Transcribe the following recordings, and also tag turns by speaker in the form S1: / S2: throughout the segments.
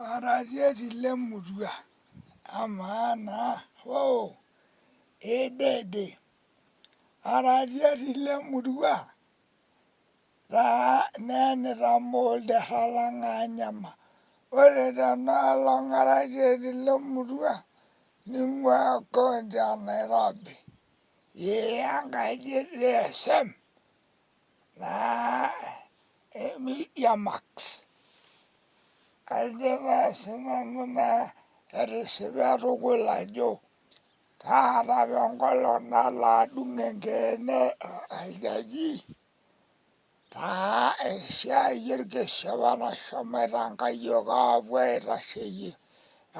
S1: Oratioti le murua, amaa naa hoo ididi, oratioti le murua taa neenita amu ilderra lang aanyama. Ore tena olong oratioti le murua ning'uaa county e Nairobi iya enkaji e DSM naa Media Max. Ajo naa sinanu naa etisipa tukul ajo taata apa enkolong nalo adung enkeene oljaji taa esiai orkesi apa nashomoita nkayiok aapuo aitasheyie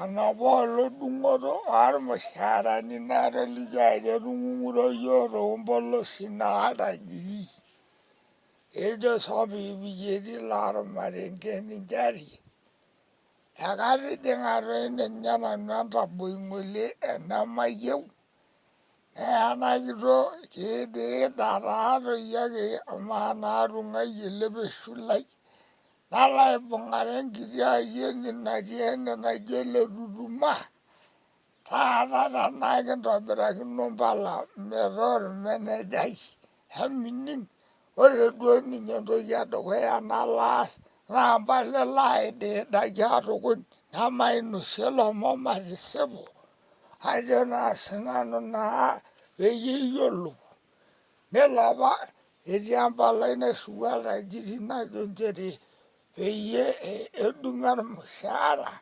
S1: enapa olong dung'oto ormushaarani natolikio ajo etung'ung'uto yiok toompolosi naa oltajiri. Ejo sopiipiyeti lormarenken nchere ekatijing'a toi ninye nanu entaboi ng'ole enemayieu naa enakito kiidiida taatoi ake amaa naa tung'uayie ele pesho lai nalo aibung'are enkiti ayioni natii ene naji ole Tutuma taata tenaa kintobirakino mpala metaa ormenejai emining ore duo ninye entoki edukuya nalo aas naa mpala elo aidiidaki atukuny nemainosie ilomon matisipu ajo naa sinanu naa peyie iyiolou nelo apa etii empalai nairiwua oltajiri najo nchere peyie edung'i ormushaara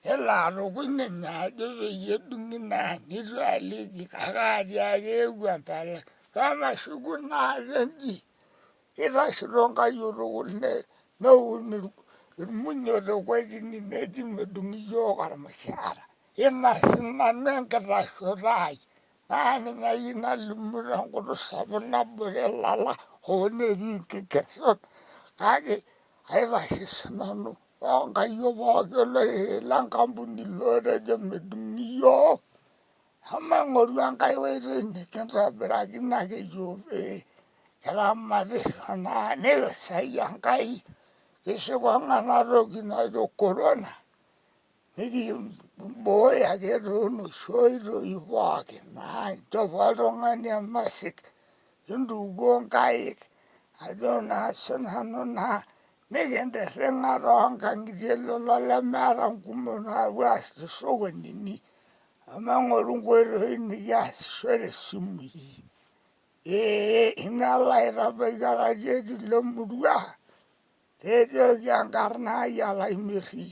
S1: nelo atukuny ninye ajo peyie edung'i naa nitu aliki kake atiaki eewuo empalai pemashuku naa ake inji kitashito nkayiok tukul neun irmunyio te kotini neji medung'i iyiok ormushaara ina sinanu enkitashoto ai naa ninye ayieu nalimu tenkutuk sapuk nabore ilala hoo netii nkikesut kake aitashe sinanu too nkayiok pooki olorere le nkampuni lootejo medung'i iyiok emaing'oru enkae oitoi nikintobirakino ake iyiok pee kiramatisho naa nikisai Enkai piisikong ena toki najo corona nikimbooyo ake toonoshi oitoi pookin naa inchopo oltung'ani emasik intukuo nkaik ajo naa sinanu naa nikintirring'a toonkang'itie lelo lemeeta nkumok naapuo aas tosokonini emaing'oru nkoitoi nikiasishore isimui ee ina alo aitabaiki oratioti lemurua tejoki enkarna ai Olaimerri.